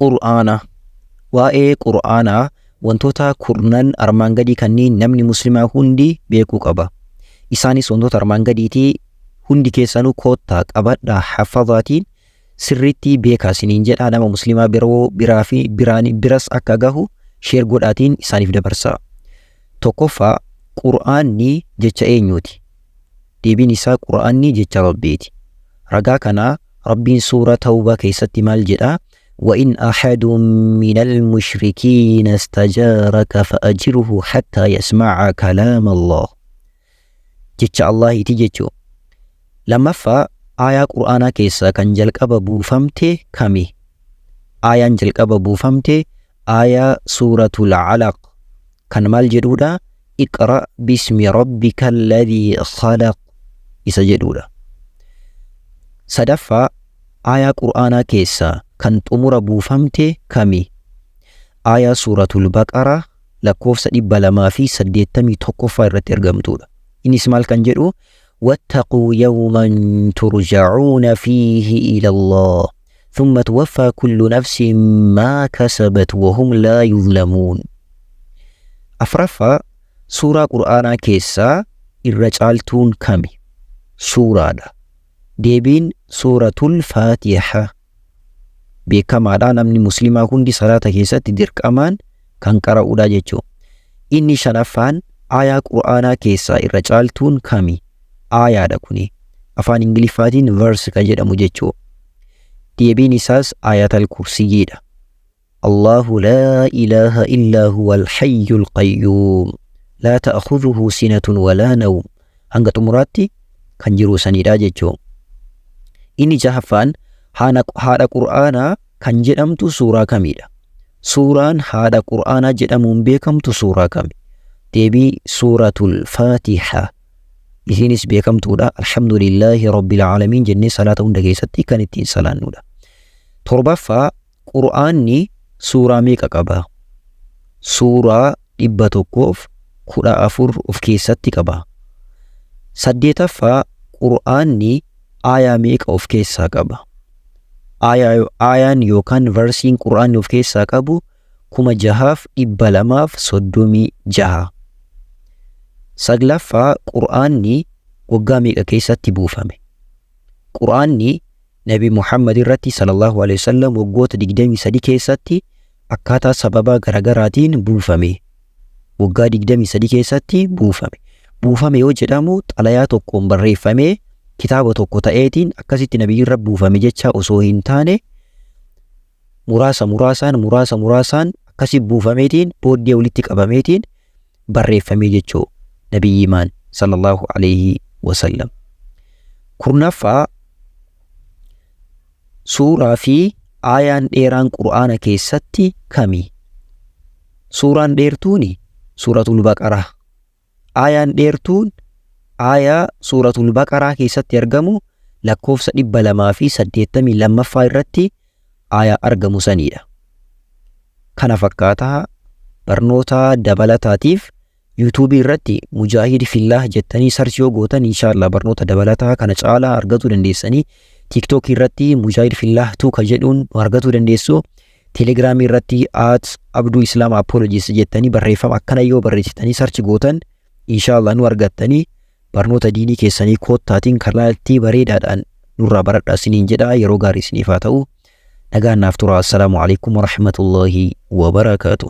Qur'aana. Waa'ee Qur'aanaa wantoota kurnan armaan gadii kanneen namni muslimaa hundi beekuu qaba. Isaanis wantoota armaan gadiitii hundi keessanuu koottaa qabadhaa haffazaatiin sirriitti beekaa isiniin jedhaa nama muslimaa biroo biraa fi biraan biras akka gahu share godhaatiin isaaniif dabarsaa. Tokkoffaa, Qur'aanni jecha eenyuuti? Deebiin isaa Qur'aanni jecha Rabbiiti. Ragaa kanaa Rabbiin suura Tawbaa keessatti maal jedha? وإن أحد من المشركين استجارك فأجره حتى يسمع كلام الله. Jecha Allahiiti jechuu. Lammaffaa, aayaa Qur'aanaa keessaa kan jalqaba buufamte kami? Aayaan jalqaba buufamte aayaa suuratul Alaq kan maal jedhuudha? اقرأ باسم ربك الذي خلق isa jedhuudha. Sadaffaa, aayaa Qur'aanaa keessaa kan xumura buufamte kami? Aayaa suuratul Baqaraa lakkoofsa 281ffaa irratti argamtuudha. Innis maal kan jedhu? واتقوا يوما ترجعون فيه إلى الله ثم توفى كل نفس ما كسبت وهم لا يظلمون. Afraffaa, suuraa Qur'aanaa keessaa irra caaltuun kami? Suuraadha. Deebiin suuratul Faatiha. Beekamaadha, namni muslimaa hundi salaata keessatti dirqamaan kan qara'uudha jechuudha. Inni shanaffaan, aayaa Qur'aanaa keessaa irra caaltuun kami? Aayaadha kuni. Afaan Ingiliffaatiin verse kan jedhamu jechuudha. Deebiin isaas aayatal kursiyyiidha. الله لا إله إلا هو الحي القيوم لا تأخذه سنة ولا نوم hanga xumuraatti kan jiru sanidha jechuudha. Inni jahaffaan, haadha Qur'aanaa kan jedhamtu suuraa kamidha? Suuraan haadha Qur'aanaa jedhamuun beekamtu suuraa kami? Deebii suuratul Faatiha. Isinis beekamtuudha. الحمد لله رب العالمين jennee salaata hunda keessatti kan ittiin salaannudha. Torbaffaa, Qur'aanni suuraa meeqa qaba? Suuraa 114 of keessatti qaba. Saddeetaffaa, Qur'aanni aayaa meeqa of keessaa qaba? Aayaan yookaan versiin Qur'aanni of keessaa qabu 6236. Saglaffaa, Qur'aanni waggaa meeqa keessatti buufame? Qur'aanni Nabi Muhammad irratti صلى الله عليه وسلم waggoota 23 keessatti akkaataa sababaa garagaraatiin buufame. Waggaa 23 keessatti buufame. Buufame yoo jedhamu xalayaa tokkoon barreeffamee kitaaba tokko ta'eetiin akkasitti nabiyyi irra buufame jecha osoo hin taane, muraasa muraasaan muraasa muraasaan akkasi buufameetiin booddee walitti qabameetiin barreeffame jechuu nabiyyimaan صلى الله عليه وسلم. Kurnaffaa, suuraa fi aayaan dheeraan Qur'aana keessatti kami? Suuraan dheertuuni suuratul Baqaraa. Aayaan dheertuun aayaa suuratul Baqaraa keessatti argamu lakkoofsa 282ffaa irratti aayaa argamu sanidha. Kana fakkaataa barnoota dabalataatiif yuutuubii irratti Mujaahid Fillaah jettanii search yoo gootan inshaallah barnoota dabalataa kana caalaa argachuu dandeessanii. Tiiktookii irratti Mujaahid Fillaah 2 ka jedhuun argachuu dandeessu. Teelegiraamii irratti @AbduIslamApologist jettanii barreeffama akkana yoo barreessitanii search gootan inshaallah nu argattanii barnoota diinii keessanii koottaatiin kallattii bareedaadhaan nurraa baradhaa isiniin jedha. Yeroo gaarii isiniif haa ta'u. Nagaan naaf tura. السلام عليكم ورحمة الله وبركاته.